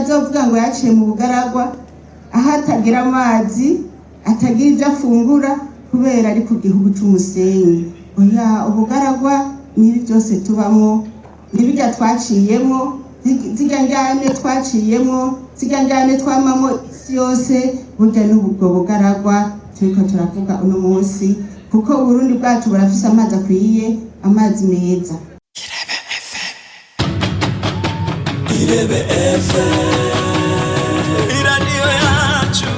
azovuga ngo yaciye mu bugaragwa, aho atagira amazi, atagira ibyo afungura, kubera ari ku gihugu c'umusenyi. Oya, ubugaragwa n'ibi byose tubamo, n'ibirya twaciyemo, zirya njyane twaciyemo, zirya njyane twamamo isi yose, burya n'ubwo bugaragwa turiko turavuga uno munsi, kuko Uburundi bwacu burafise amazi akwiye, amazi meza. Irebe FM, iradiyo yacu,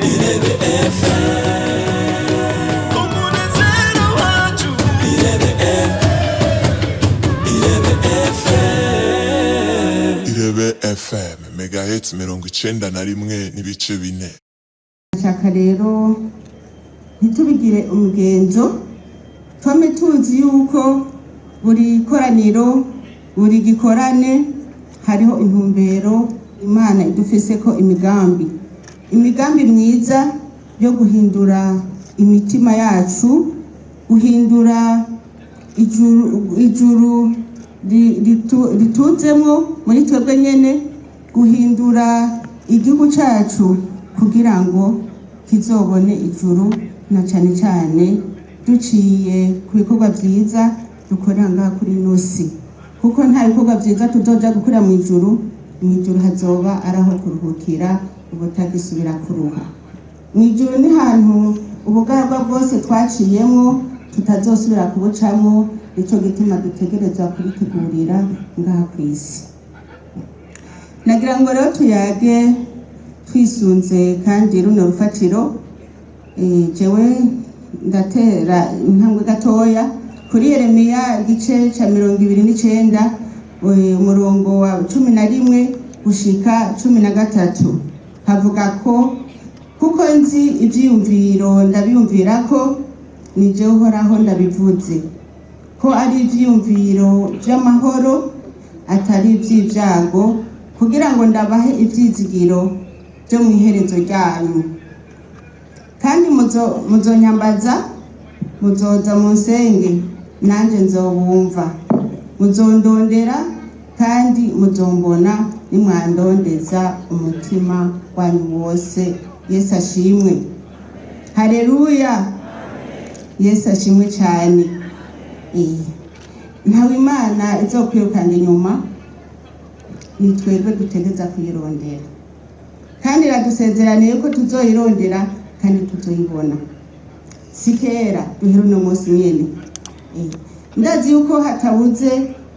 Irebe FM, umunezero wacu, Irebe FM, Irebe FM. Irebe FM, megahertz 91.4. Shaka rero ntitubigire umugenzo, twame tuzi yuko buri koraniro, buri gikorane hariho intumbero Imana idufise ko imigambi, imigambi myiza yo guhindura imitima yacu, guhindura ijuru, ijuru rituzemwo muri twebwe nyene, guhindura igihugu cacu kugira ngo kizobone ijuru, na cane cane duciye ku bikorwa vyiza dukorera ngaha kuri ino si, kuko nta bikorwa vyiza tuzoja gukorera mu ijuru. Mu ijuru hazoba ari aho kuruhukira ubutagisubira kuruha. Mu ijuru ni hantu ubugaragwa bwose twaciyemwo tutazosubira kubucamwo. Nico gituma dutegerezwa kubitegurira ngaha kw'isi. Nagira ngo rero tuyage twisunze kandi runo rufatiro. Jewe ndatera intambwe gatoya kuri Yeremiya igice ca 29, umurongo wa 11 gushika 13. Havuga ko: "Kuko nzi ivyiyumviro ndabiyumvira ko, ni jewe Uhoraho ndabivuze, ko ari ivyiyumviro vy'amahoro, atari ivy'ivyago, kugira ngo ndabahe ivyizigiro vyo mw'iherezo ryanyu. Kandi muzonyambaza, muzoza munsenge, nanje nzobumva. Muzondondera kandi muzombona, nimwandondeza umutima wanyu wose." Yesu ashimwe, haleluya! Yesu ashimwe cyane. Ntawe Imana izokwirukana inyuma, ni twebwe dutegereza kuyirondera, kandi iradusezeraniye ko tuzoyirondera kandi tuzoyibona. Si kera, duhera uno munsi nyene. Ndazi yuko hatabuze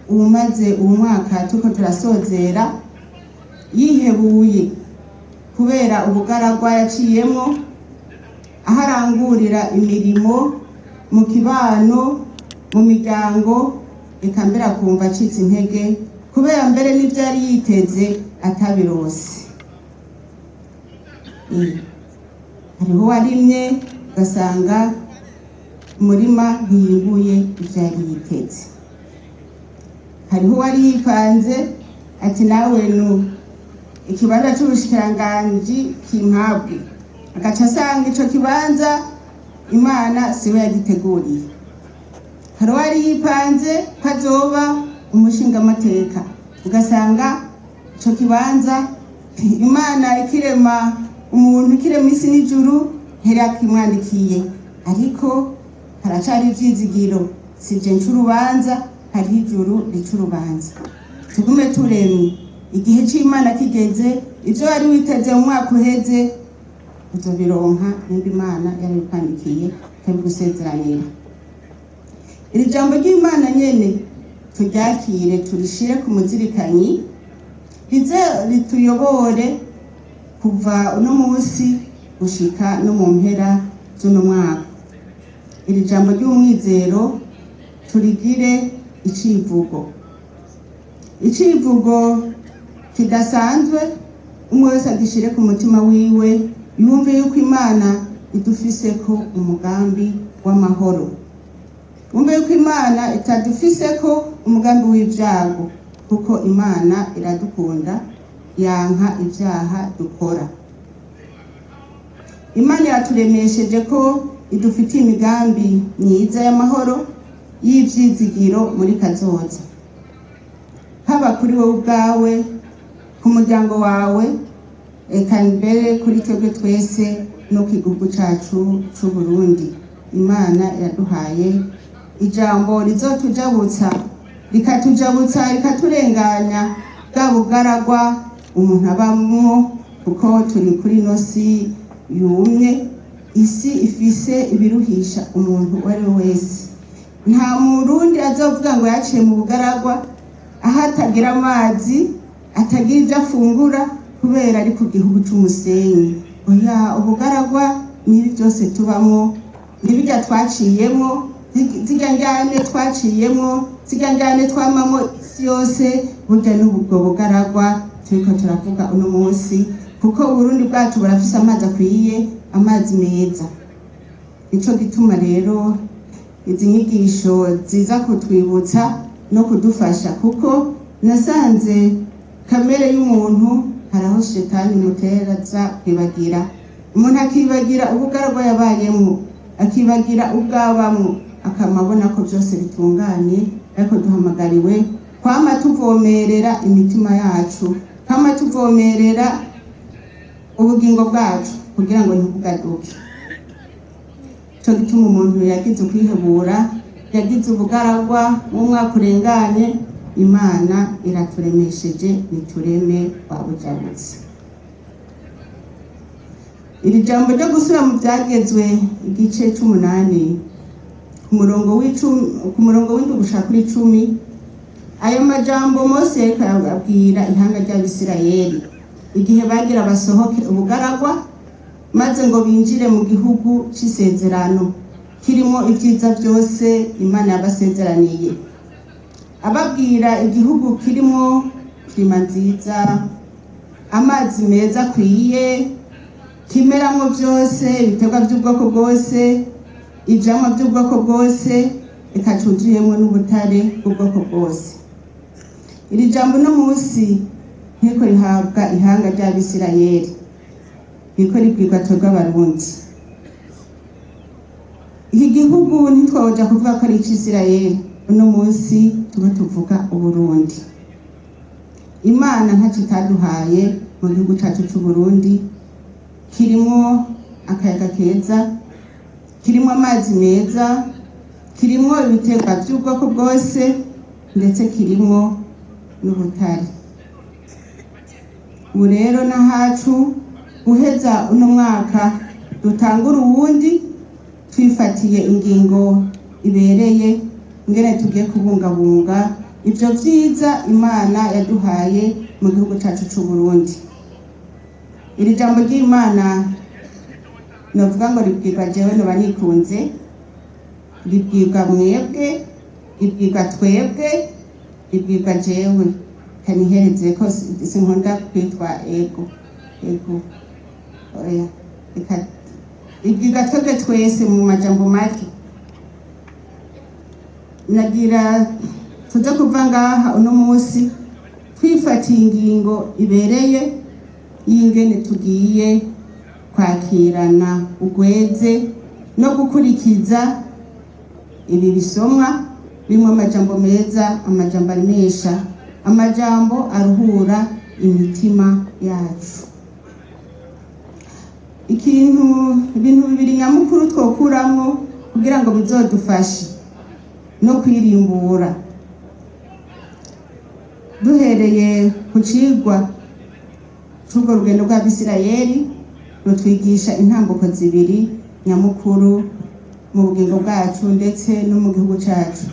uwumaze uwu mwaka turiko turasozera yihebuye kubera ubugaragwa yaciyemo, aho arangurira imirimo mu kibano, mu miryango, eka mbere akumva acitse intege kubera mbere n'ivyo yari yiteze atabirose. Hariho uwarimye ugasanga umurima ntiyimbuye ivyo yari yiteze. Hariho uwari yipanze ati: "Nawe nu ikibanza c'ubushikiranganji kimpabwe," agaca asanga ico kibanza Imana siwe yagiteguriye. Hari uwari yipanze ko azoba umushingamateka, ugasanga ico kibanza Imana ikirema umuntu, ikirema isi n'ijuru, ntirakimwandikiye. Ariko haracari ivyizigiro. Sije nca urubanza, hariho ijuru rica urubanza. Tugume turemye, igihe c'Imana kigeze, ivyo wari witeze mu mwaka uheze uzobironka, nimba Imana yarabikwandikiye ikabigusezeranira. Iri jambo ry'Imana nyene turyakire, turishire ku muzirikanyi, rize rituyobore kuva uno munsi gushika no mu mpera z'uno mwaka. Iri jambo ry'umwizero turigire icivugo, icivugo kidasanzwe. Umwe wese agishire ku mutima wiwe, yumve yuko Imana idufiseko umugambi w'amahoro, wumve yuko Imana itadufiseko umugambi w'ibyago, kuko Imana iradukunda, yanka ibyaha dukora. Imana iraturemesheje ko idufitiye imigambi myiza y'amahoro, y'ivyizigiro muri kazoza, haba kuri wowe ubwawe, ku muryango wawe, ku muryango wawe, eka mbere kuri twebwe twese no ku gihugu cacu c'u Burundi. Imana yaduhaye ijambo rizotujabutsa, rikatujabutsa, rikaturenganya bwa bugaragwa umuntu abamwo, kuko turi kuri ino si yumye, isi ifise ibiruhisha umuntu uwo ari we wese. Nta Murundi azovuga ngo yaciye mu bugaragwa aho atagira amazi, atagira ibyo afungura kubera ari ku gihugu c'umusenyi. Oya, ubugaragwa n'ibi byose tubamwo, n'ibirya twaciyemwo, zirya njyane twaciyemwo, zirya njyane twamamwo isi yose, burya n'ubwo bugaragwa turiko turavuga uno munsi, kuko Uburundi bwacu burafise amazi akwiye, amazi meza. Nico gituma rero izi nyigisho ziza kutwibutsa no kudufasha, kuko nasanze kamere y'umuntu hari aho shetani imuteraza kwibagira, umuntu akibagira ubugaragwa yabayemwo, akibagira ubwabamwo, akama abona ko byose bitunganye. Ariko duhamagariwe kwama tuvomerera imitima yacu, kwama tuvomerera ubugingo bwacu kugira ngo ntibugaduke. Cyo gituma umuntu yagize ukwihebura, yagize ubugaragwa mu mwaka urenganye, Imana iraturemesheje, nitureme wabujabutse. Iri jambo ryo gusubira mu Byagezwe igice c'umunani, ku murongo w'icumi, ku murongo w'indwi gushika kuri 10, ayo majambo Mose yariko arabwira ihanga ry'Abisirayeli igihe bagira basohoke ubugaragwa, maze ngo binjire mu gihugu c'isezerano kirimo ibyiza byose Imana yabasezeraniye. Ababwira igihugu kirimo climat nziza, amazi meza akwiye, kimeramo byose, ibiterwa by'ubwoko bwose, ivyamwa by'ubwoko bwose, eka cuzuyemwo n'ubutare bw'ubwoko bwose. Iri jambo uno munsi ntiko rihabwa ihanga ry'Abisirayeli, riko ribwirwa twebwe Abarundi. Iki gihugu ntitwoja kuvuga ko ari ic'Isirayeli, uno munsi tuba tuvuga Uburundi. Imana ntacyo itaduhaye mu gihugu cacu c'Uburundi. Kirimwo akayaga keza, kirimwo amazi meza, kirimwo ibiterwa by'ubwoko bwose, ndetse kirimwo n'ubutare. Ubu rero n'ahacu guheza uno mwaka dutangura uwundi twifatiye ingingo ibereye ingene tugiye kubungabunga ivyo vyiza Imana yaduhaye mu gihugu cacu c'Uburundi. Iri jambo ry'Imana novuga ngo ribwirwa jewe, noba nikunze, ribwirwa mwebwe, ribwirwa twebwe, ribwirwa jewe. Kanihereze ko sinkunda kwitwa ego ego, oya, reka ribwirwa twebwe twese. Mu majambo make, nagira tuze kuva ngaha uno munsi twifatiye ingingo ibereye y'ingene tugiye kwakirana ugweze no gukurikiza ibi bisomwa bimwe, amajambo meza, amajambo aremesha, amajambo aruhura imitima yacu. Ikintu, ibintu bibiri nyamukuru twokuramwo kugira ngo bizodufashe no kwirimbura, duhereye ku cigwa c'urwo rugendo rw'Abisirayeli, rutwigisha intambuko zibiri nyamukuru mu bugingo bwacu ndetse no mu gihugu cacu.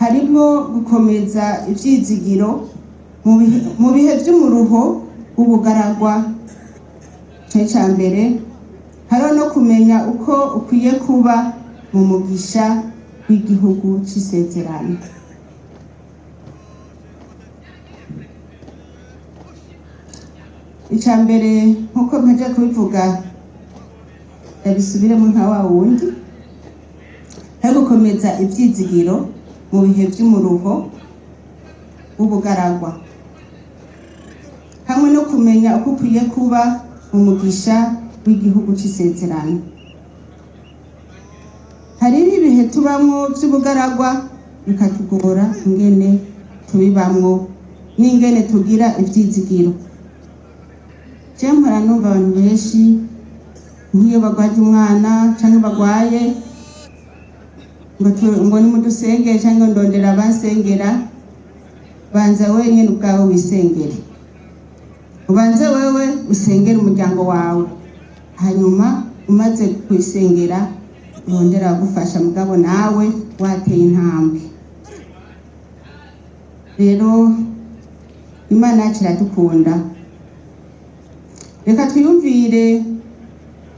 Harimwo gukomeza ivyizigiro mu bihe vy'umuruho w'ubugaragwa, ico ca mbere. Hariho no kumenya uko ukwiye kuba mu mugisha w'igihugu c'isezerano. Ica mbere, nkuko mpaje kubivuga, ndabisubiremo nka wa wundi, hari gukomeza ivyizigiro mu bihe vy'umuruho w'ubugaragwa, hamwe no kumenya uko ukwiye kuba mu mugisha w'igihugu c'isezerano. Hariho ibihe tubamwo vy'ubugaragwa bikatugora ingene tubibamwo. N'ingene tugira ivyizigiro. Je mpora numva abantu benshi, nk'iyo bagwaje umwana canke bagwaye, ngo nimudusengere canke ndondera abansengera. Banza wenyene ubwawe wisengere, ubanze wewe usengere umuryango wawe, hanyuma umaze kwisengera urondera abagufasha, mugabo nawe wateye intambwe. Rero Imana yacu iradukunda. Reka twiyumvire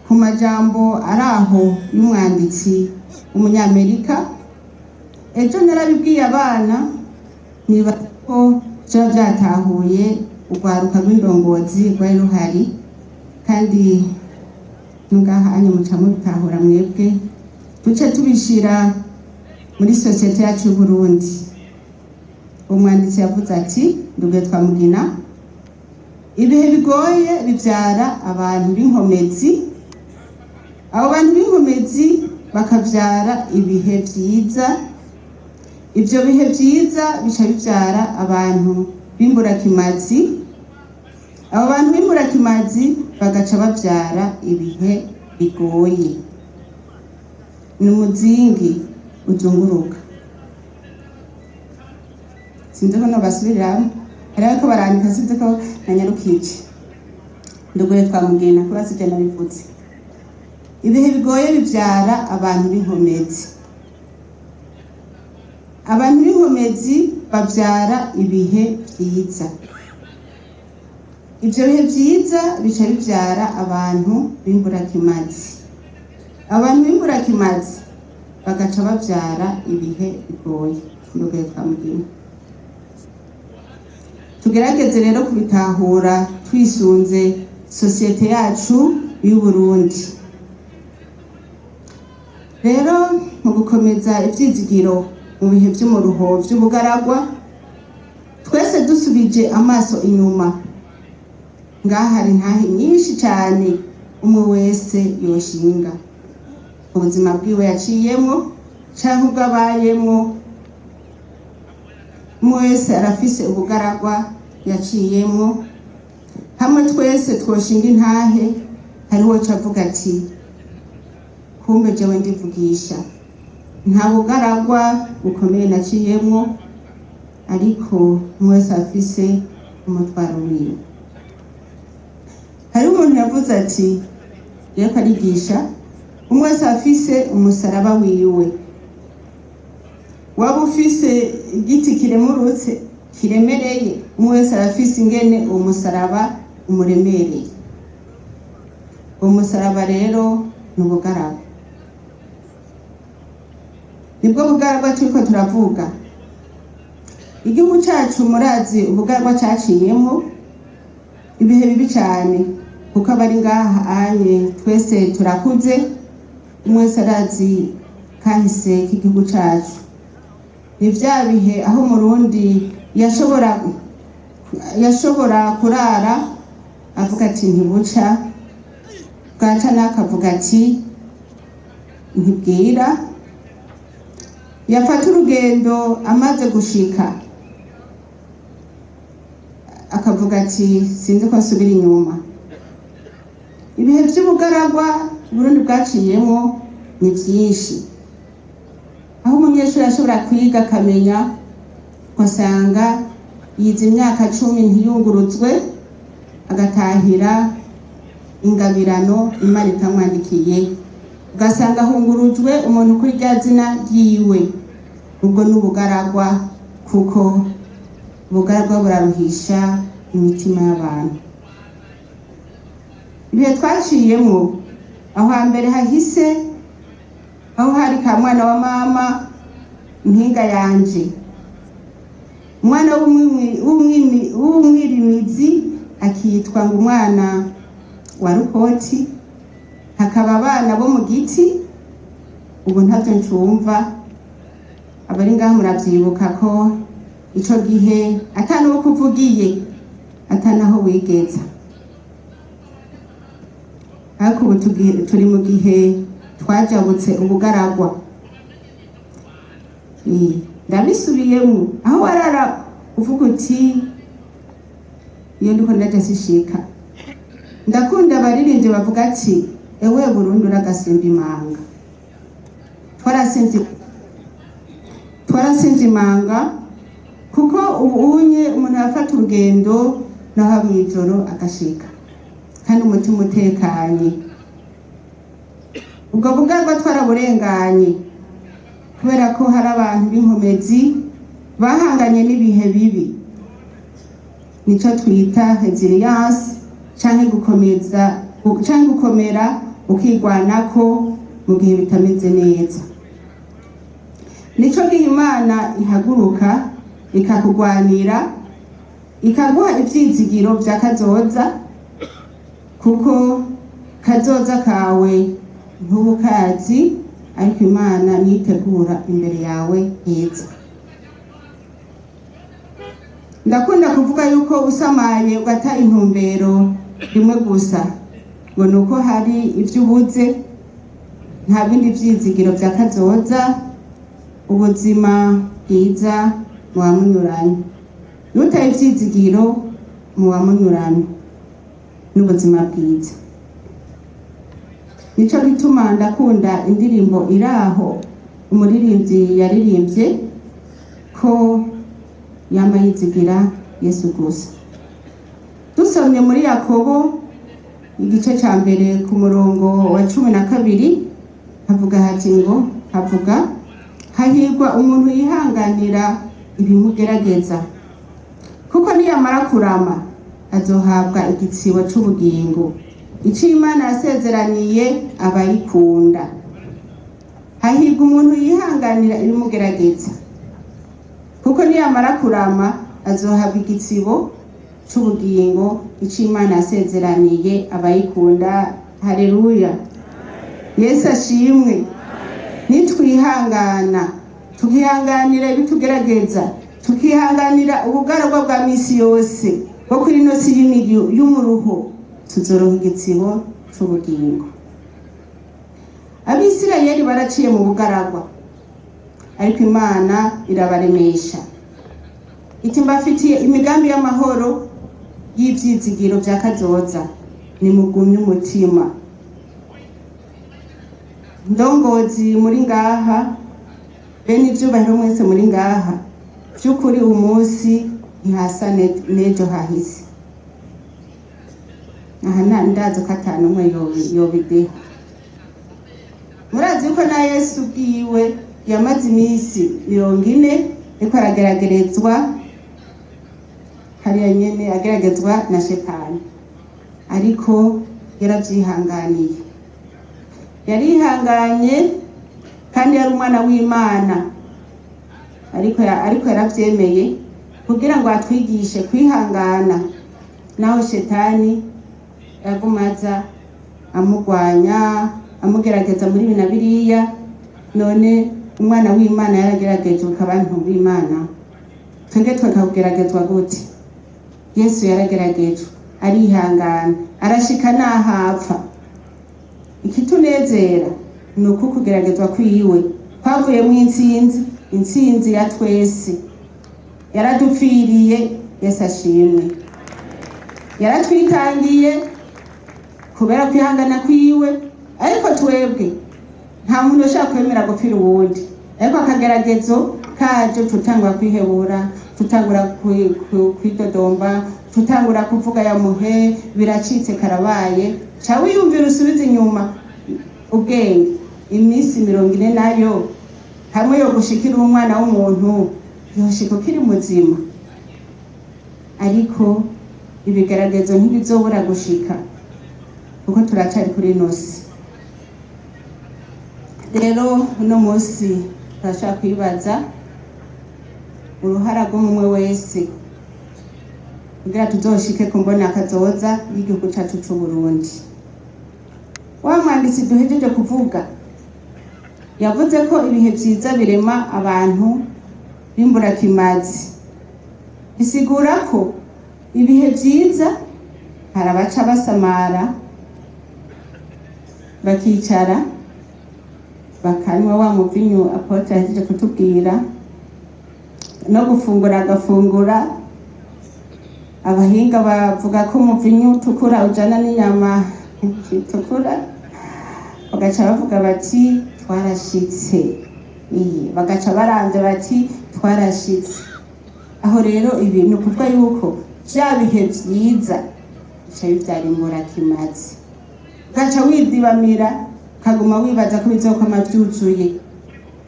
ku majambo ari aho y'umwanditsi w'umunyamerika. Ejo narabibwiye abana, nibaza ko vyoba vyatahuye urwaruka rw'indongozi rwari ruhari, kandi ngaha anye muca mubitahura mwebwe. Duce tubishira muri sosiyete yacu y'Uburundi. Umwanditsi yavuze ati, Nduge Twamugina: "Ibihe bigoye bivyara abantu b'inkomezi, abo bantu b'inkomezi bakavyara ibihe vyiza, ivyo bihe vyiza bica bivyara abantu b'imburakimazi, abo bantu b'imburakimazi bagaca bavyara ibihe bigoye." Ni umuzingi uzunguruka. Sinzi ko nobasubiriramo, hari abariko barandika, sinzi ko nanyarukije. Ndugure Twamugina, kuba sivyo nabivuze. Ibihe bigoye bivyara abantu b'inkomezi, abantu b'inkomezi bavyara ibihe vyiza, ivyo bihe vyiza bica bivyara abantu b'imburakimazi, abantu b'imburakimazi bagaca bavyara ibihe bigoye. Ndugure Twamugina. Tugerageze rero kubitahura twisunze sosiyete yacu y'Uburundi. Rero mu gukomeza ivyizigiro mu bihe vy'umuruho vy'ubugaragwa, twese dusubije amaso inyuma, ngaha hari intahe nyinshi cane umwe wese yoshinga ubuzima bwiwe yaciyemwo canke ubwo abayemwo. Umwe wese arafise ubugaragwa yaciyemwo. Hamwe twese twoshinga intahe, hariho avuga ati: "Kumbe jewe ndivugisha, nta bugaragwa bukomeye naciyemwo." Ariko umwe wese afise umutwaro wiwe. Hariho umuntu yavuze ati, yariko arigisha: "Umwe wese afise umusaraba wiwe. Waba ufise igiti kiremurutse, kiremereye, umwe wese arafise ingene uwo musaraba umuremereye." Uwo musaraba rero ni ubugaragwa, nibwo bugaragwa turiko turavuga. Igihugu cacu, murazi ubugaragwa caciyemwo, ibihe bibi cane, kuko abari ngaha anye twese turakuze. Umwe wese arazi kahise k'igihugu cacu. Ni vya bihe aho Umurundi yashobora kurara avuga ati: "Ntibuca." Bwaca n'akavuga ati: "Ntibwira." Yafata urugendo, amaze gushika akavuga ati: "Sinzi ko nsubira inyuma." Ibihe vy'ubugaragwa Burundi bwaciyemwo ni vyinshi, aho umunyeshuri ashobora kwiga akamenya, ugasanga yize imyaka 10 ntiyunguruzwe, agatahira ingabirano Imana itamwandikiye, ugasanga ahungurujwe umuntu kuri rya zina ryiwe. Ubwo ni ubugaragwa, kuko ubugaragwa buraruhisha imitima y'abantu. Ibihe twaciyemwo aho hambere hahise, aho hari ka mwana wa mama, impinga yanje, umwana w'umwirimizi akitwa ngo umwana wa rukoti, hakaba abana bo mu giti. Ubu ntabyo ncumva. Abari ngaho muravyibuka ko ico gihe ata n'uwo kuvugiye, ata naho wigeza. Ariko ubu turi mu gihe twajabutse ubugaragwa. Ndabisubiyemo, aho warara uvuga uti Iyo ndiko ndaja sishika. Ndakunda abaririmbyi bavuga ati: "Ewe Burundi, uragasimba imanga." Twarasinze, twarasinze imanga, kuko ubu unye umuntu arafata urugendo naho mw'ijoro agashika kandi umutima utekanye. Ubwo bugarwa twaraburenganye kubera ko hari abantu b'inkomezi bahanganye n'ibihe bibi. Nico twita résilience, canke gukomeza, canke gukomera ukigwanako mu gihe bitameze neza. Nico gihe Imana ihaguruka ikakugwanira, ikaguha ivyizigiro vya kazoza, kuko kazoza kawe ntubukazi, ariko Imana niyitegura imbere yawe heza. Ndakunda kuvuga yuko usamaye ugata intumbero rimwe gusa ngo ni uko hari ibyo ubuze, nta bindi vyizigiro vya kazoza, ubuzima bwiza muba munyuranye. Nutaye ivyizigiro, muba munyuranye n'ubuzima bwiza. Nico gituma ndakunda indirimbo iraho umuririmbyi yaririmbye ko yama yizigira Yesu gusa. Dusomye muri Yakobo igice ca mbere ku murongo wa 12, havuga hati ngo havuga: "Hahirwa umuntu yihanganira ibimugerageza, kuko niyamara kurama azohabwa igitsibo c'ubugingo ico Imana yasezeraniye abayikunda." Hahirwa umuntu yihanganira ibimugerageza, kuko niyamara kurama azohabwa igitsibo c'ubugingo ico Imana yasezeraniye abayikunda. Haleluya, Yesu ashimwe. Nitwihangana, tukihanganira ibitugerageza, tukihanganira ubugaragwa bwa misi yose bwo kuri ino si y'umuruho, tuzoronka igitsibo c'ubugingo. Abisirayeli baraciye mu bugaragwa, ariko Imana irabaremesha iti: "Mbafitiye imigambi y'amahoro, y'ivyizigiro vya kazoza, nimugumye umutima." Ndongozi muri ngaha, bene ivyubahiro mwese muri ngaha, vy'ukuri umunsi ntihasa n'ejo hahise. Aha ndazi ko ata n'umwe yobideha. Murazi yuko na Yesu bwiwe yamaze iminsi 40 ariko arageragerezwa hariya nyene, ageragezwa na Shetani, ariko yaravyihanganiye, yarihanganye, kandi yari umwana w'Imana, ariko yaravyemeye kugira ngo atwigishe kwihangana naho Shetani yagumaza amugwanya, amugerageza muri ibi na biriya. None umwana w'Imana yarageragejwe, abantu b'Imana twebwe twakageragezwa gute? Yesu yarageragejwe, arihangana, arashika n'ahapfa. Ikitunezera ni uko kugeragezwa kwiwe kwavuyemo intsinzi, intsinzi ya twese. Yaradupfiriye, Yesu ashimwe. Yaratwitangiye kubera kwihangana kwiwe. Ariko twebwe nta muntu ushaka kwemera gupfira uwundi, ariko akageragezo kaje tutangura kwihebura, tutangura kwidodomba, tutangura kuvuga yamuhe biracitse karabaye. Ca wiyumvira, usubize inyuma ubwenge, iminsi 40 nayo hamwe yo gushikira umwana w'umuntu, yoshika ukiri muzima. Ariko ibigeragezo ntibizobura gushika kuko turacari kuri ino si. Rero uno munsi turashaka kwibaza uruhara rw'umwe wese kugira tuzoshike ku mbona kazoza y'igihugu cacu c'Uburundi. Wa mwanditsi duhejeje kuvuga yavuze ko ibihe vyiza birema abantu b'imburakimazi. Bisigura ko ibihe vyiza hari abaca basamara, bakicara, bakanywa wa muvinyu apôtre yahejeje kutubwira, no gufungura agafungura. Abahinga bavuga ko umuvinyu utukura ujana n'inyama itukura, bagaca bavuga bati twarashitse. Bagaca baranze bati twarashitse. Aho rero ibi ni ukuvuga yuko vya bihe vyiza bica bivyara imburakimazi, ugaca widibamira, ukaguma wibaza ko bizokwama vyuzuye,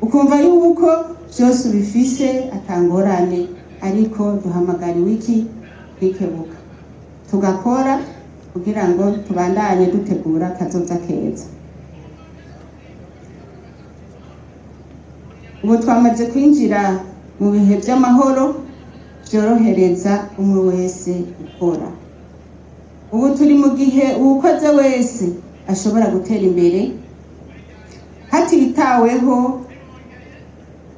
ukumva yuko vyose ubifise atangorane. Ariko duhamagariwe iki? Kwikebuka, tugakora kugira ngo tubandanye dutegura kazoza keza. Ubu twamaze kwinjira mu bihe vy'amahoro vyorohereza umwe wese gukora. Ubu turi mu gihe uwukoze wese ashobora gutera imbere hatitaweho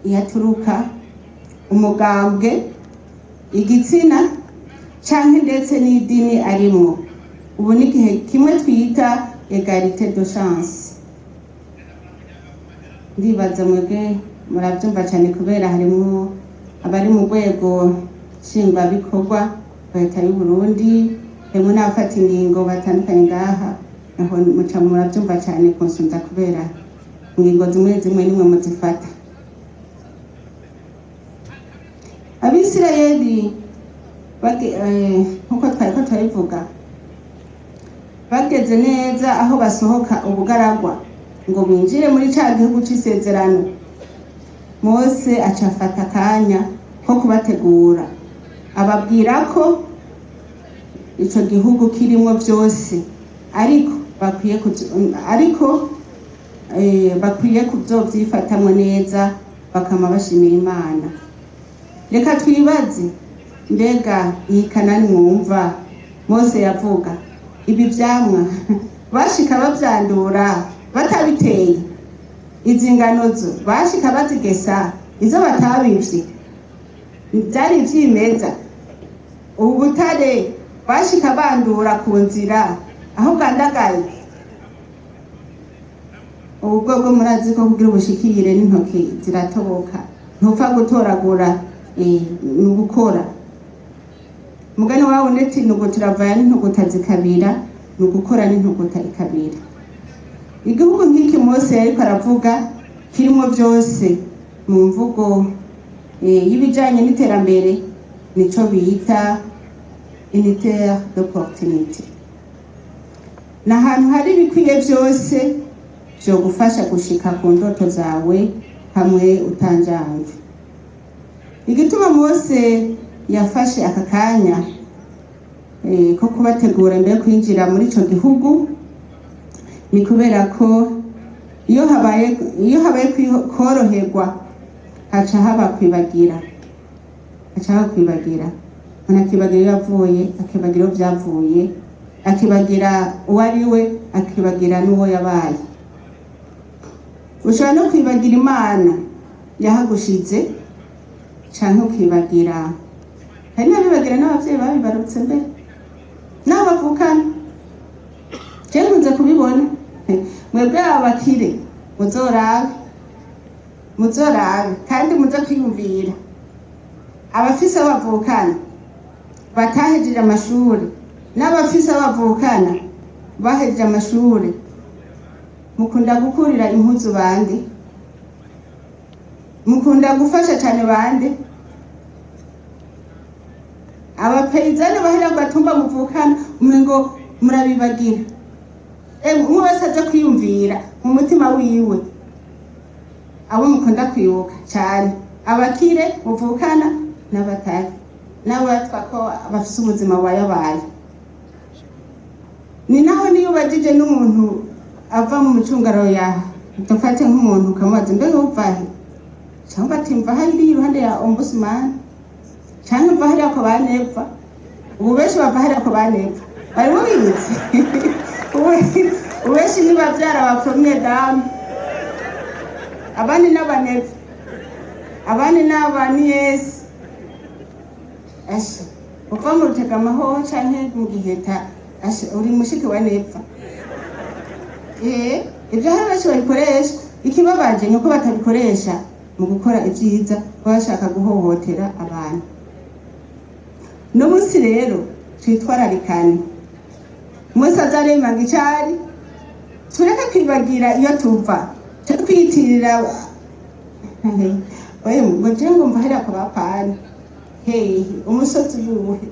iyo aturuka, umugambwe, igitsina canke ndetse n'idini arimwo. Ubu ni igihe kimwe twita égalité de chance. Ndibaza mwebwe muravyumva cane, kubera harimwo abari mu rwego nshingwabikorwa wa leta y'u Burundi, harimwo n'abafata ingingo batandukanye ngaha. Naho muca muravyumva cane kunsumvya, kubera ingingo zimwe zimwe nimwe muzifata. Abisirayeli nkuko twariko turabivuga, bageze neza aho basohoka ubugaragwa ngo binjire muri ca gihugu c'isezerano, Mose aca afata akanya ko kubategura, ababwira ko ico gihugu kirimwo vyose, ariko bakwiye ariko bakwiye kuzovyifatamwo neza, bakama bashimira Imana. Reka twibaze, mbega iyi Kanani mwumva Mose yavuga, ibi vyamwa bashika bavyandura batabiteye? Izi ngano zo bashika bazigesa izo batabivye? Vyari ivyimeza? Ubu butare bashika bandura ku nzira aho bwandagaye? Ubu bwobwo murazi ko kugira ubushikire n'intoki ziratoboka, ntupfa gutoragura, ni ugukora. Mugani wawe ndetse intuguta iravaya n'intuguta zikabira, ni ugukora n'intuguta ikabira. Igihugu nk'iki Mose yariko aravuga kirimo vyose, mu mvugo y'ibijanye n'iterambere nico bita une terre d'opportunité. Ni ahantu hari ibikwiye vyose vyogufasha gushika ku ndoto zawe hamwe utanjamve. Igituma Mose yafashe aka kanya ko kubategura mbere yo kwinjira muri ico gihugu ni kubera ko iyo habaye koroherwa haca haba kwibagira, haca haba kwibagira. Umuntu akibagira iyo yavuye, akibagira iyo vyavuye, akibagira uwo ari we, akibagira n'uwo yabaye. Ushobora no kwibagira Imana yahagushize, canke ukibagira, hari n'abibagira n'abavyeyi babibarutse mbere n'aho bavukana. Je nkunze kubibona. Mwebwe abakire muzorabe, muzorabe kandi muze kwiyumvira abafise aho bavukana batahejeje amashuri n'abafise aho bavukana bahejeje amashuri. Mukunda gukurira impuzu bande? Mukunda gufasha cane bande? Abapeyizani bahera gatumba muvukana, umengo murabibagira. Umwe wese aze kwiyumvira mu mutima wiwe abo mukunda kwibuka cane, abakire muvukana n'abatari, n'abatwa ko bafise ubuzima bubayabaye. Ni naho niyo ubajije n'umuntu ava mu micungararo ya, dufate nk'umuntu ukamubaza: "Mbega uva he?" Cyangwa ati: "Mva hariya iruhande ya ombudsman," canke "Mva hariya ko banepfa." Ubu benshi bava hariya ko banepfa, bari mubizi. Ubu benshi ni bavyara ba première dame, abandi n'abanepfa, abandi n'abaniyesi. Asha, uva mu Rutegamahoho canke mu Giheta, asha, uri mushiki wa nepfa. Ibyo hari benshi babikoresha. Ikibabaje ni uko batabikoresha mu gukora ibyiza, baba bashaka guhohotera abantu. Uno munsi rero twitwararikane, umunsi azaremanga icari, tureke kwibagira iyo tuva, twe kwiyitirira oye ngo je ngumva hariya ku bapani hehe, umusozi uwuhe?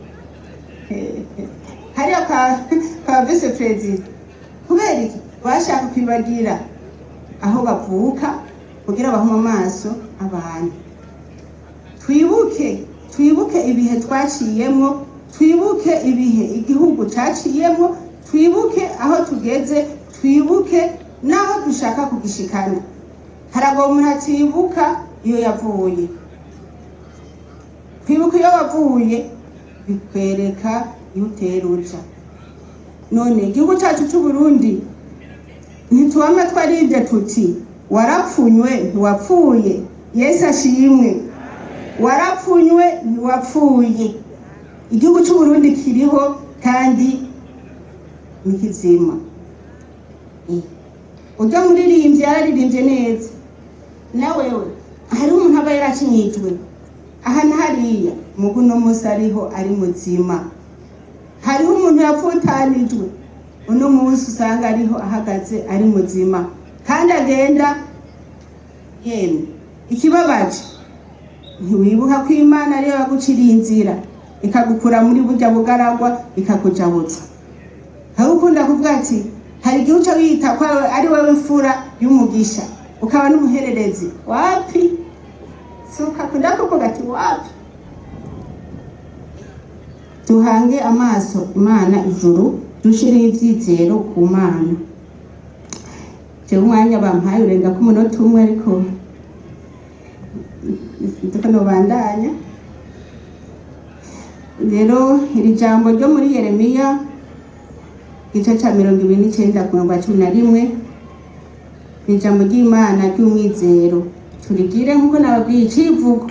Hehe, hariya kwa vice perezida. Kubera iki bashaka kwibagira aho bavuka kugira bahume amaso abantu? Twibuke, twibuke ibihe twaciyemwo, twibuke ibihe igihugu caciyemwo, twibuke aho tugeze, twibuke n'aho dushaka kugishikana. Haragoye umuntu atibuka iyo yavuye. Kwibuka iyo wavuye bikwereka iyo utera uja. None igihugu cacu c'Uburundi ntitwama twaribye tuti warapfunywe ntiwapfuye? Yesu ashimwe. Warapfunywe ntiwapfuye. Igihugu c'Uburundi kiriho kandi ni kizima. Urya muririmbyi yararirimbye neza. Na wewe hariho umuntu aba yaracinyijwe aha na hariya, mugu uno munsi ariho ari muzima. Hariho umuntu yapfutanijwe, uno munsi usanga ariho ahagaze ari muzima kandi agenda yemwe. Ikibabaje, ntiwibuka ko Imana ariyo yaguciriye inzira ikagukura muri burya bugaragwa ikakujabutsa. Hari ukunda kuvuga ati hari igihe uca wiyita ko ari wowe mfura y'umugisha ukaba n'umuhererezi. Wapi, si ukakunda kuvuga ati wapi. Duhange amaso Imana ijuru, dushireho ivyizero ku Mana. Jewe umwanya bampaye urenga ko umunota umwe, ariko ndiko nobandanya. Rero iri jambo ryo muri Yeremiya, igice ca 29 ku murongo wa 11, ni ijambo ry'Imana ry'umwizero. Turigire nk'uko nababwiye icivugo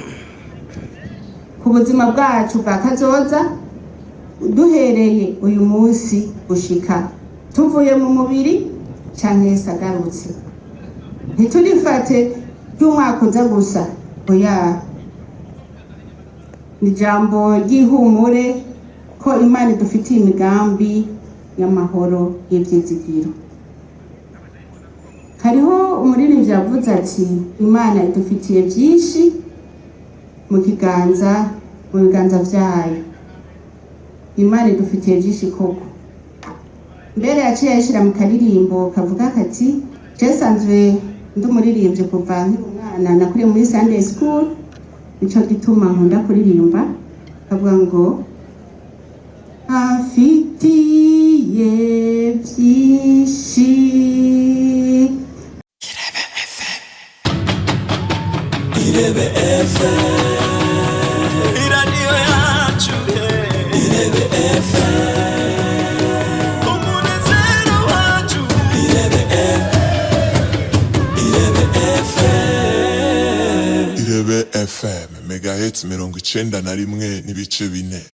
ku buzima bwacu bwa kazoza, duhereye uyu munsi gushika tuvuye mu mubiri canke Yesu agarutse. Ntiturifate ry'umwaka uza gusa, oya. Ni ijambo ry'ihumure ko Imana idufitiye imigambi y'amahoro, y'ivyizigiro. Hariho umuririmbyi yavuze ati Imana idufitiye byinshi mu kiganza, mu biganza vyayo. Imana idufitiye byinshi koko. Mbere yaciye ayishira mu karirimbo kavuga kati je sanzwe ndi umuririmbyi kuva nkiri umwana, nakuriye muri Sunday school, nico gituma nkunda kuririmba. Kavuga ngo afitiye byinshi. Irebe FM, iradiyo yacu. Irebe FM, umunezero wacu. Irebe FM, Irebe FM. Irebe FM, megaheti 91.4.